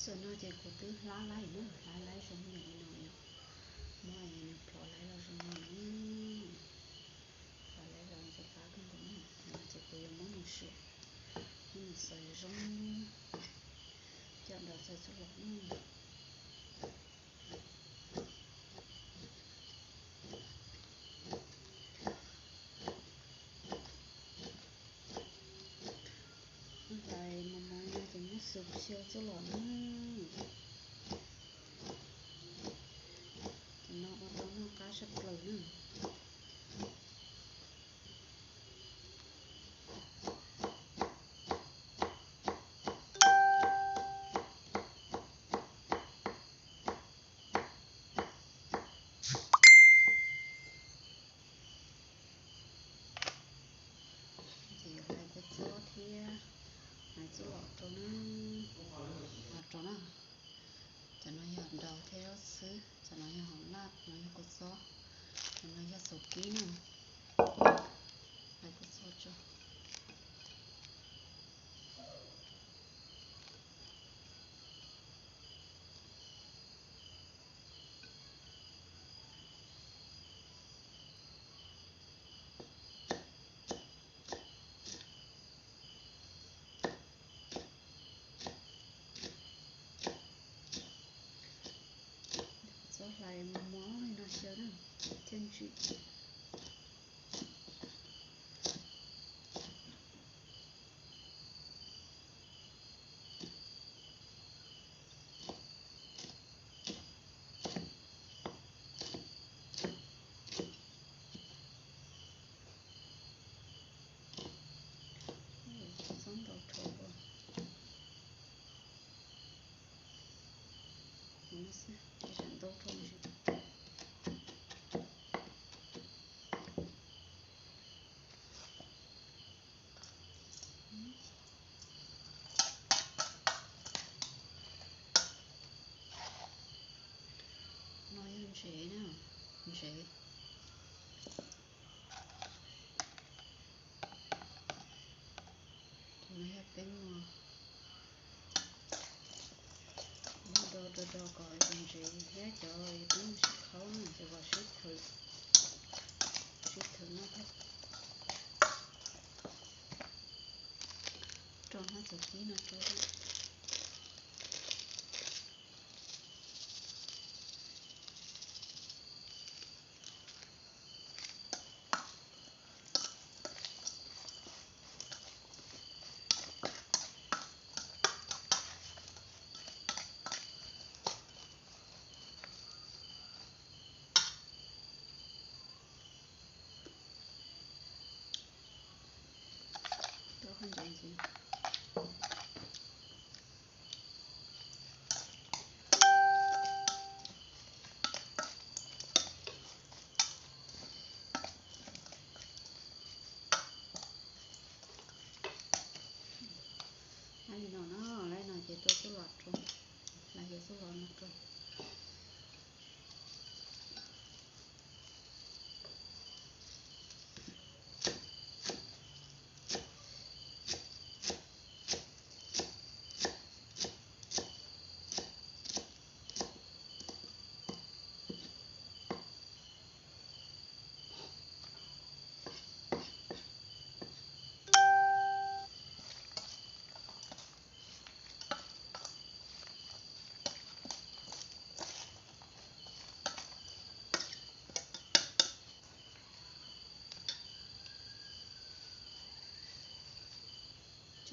Tam no ces kuv twb hlab laib na, hlab laib zoo li no yom, muab nws plhov laib los zoo li no, plhov laib los ntxim qab kawg nkaus na. Tam no ces kuv yuav muab nws suav, muab nws xaws zoo, coj nrog txhua txuj lom na. Hlais mos mos no ces muab xaws xyaw txuj lom na. Cov no ua tau noj qab tshaj plaws na. Ces yuav hlais kua txob thiab hlais txuj lom rau na, rau na. Cov no yog daus thiab zaub xwb, cov no yog hauv laj, no yog kua txob, cov no yog txaus kib na. Hlais kua txob tso. Txhob hlais mos mos li no xyaw na, thiaj ntsim. Txhob ntau dhau, ntau dhau. No yog ntsev na, ntsev. Cov no yog peb muag, muab do do do kom ntsev thiab cov peb muag sib khaub na ces kom sib thawm, sib thawm noj thiab. Rau hmab txaus kib no rau. Rau qhov ntsev ntxiv. Hab li no na, lawv no ces rau txuj lom rau, lawv yog txuj lom no rau.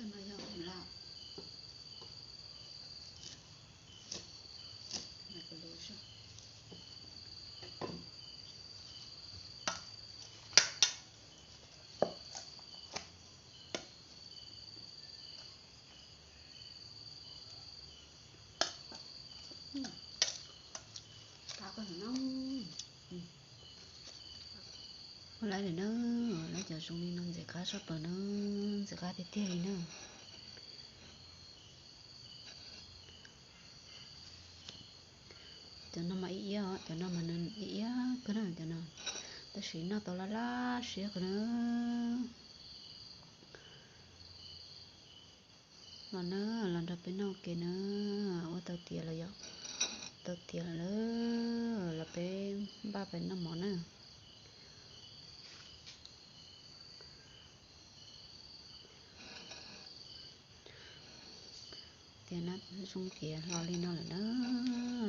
Cov no yog hauv laj. Qab kawg no. Ua lawv li na, lawv cov zoo li no ntxim qab tshaj plaws na, ntxim qab tiag tiag li na. Cov no mas ib iab os, cov no mas nws ib iab kawg na cov no, tab sis noj tau laj laj siab kawg na. Los na, los nrog peb noj ua ke na, ua Zoo tiav hlo li no lawm na,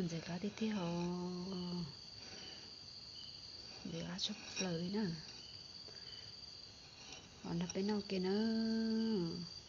ntxim qab tiag tiag os. Ntxim qab tshaj plaws li na. Los nrog peb noj ua ke nawb.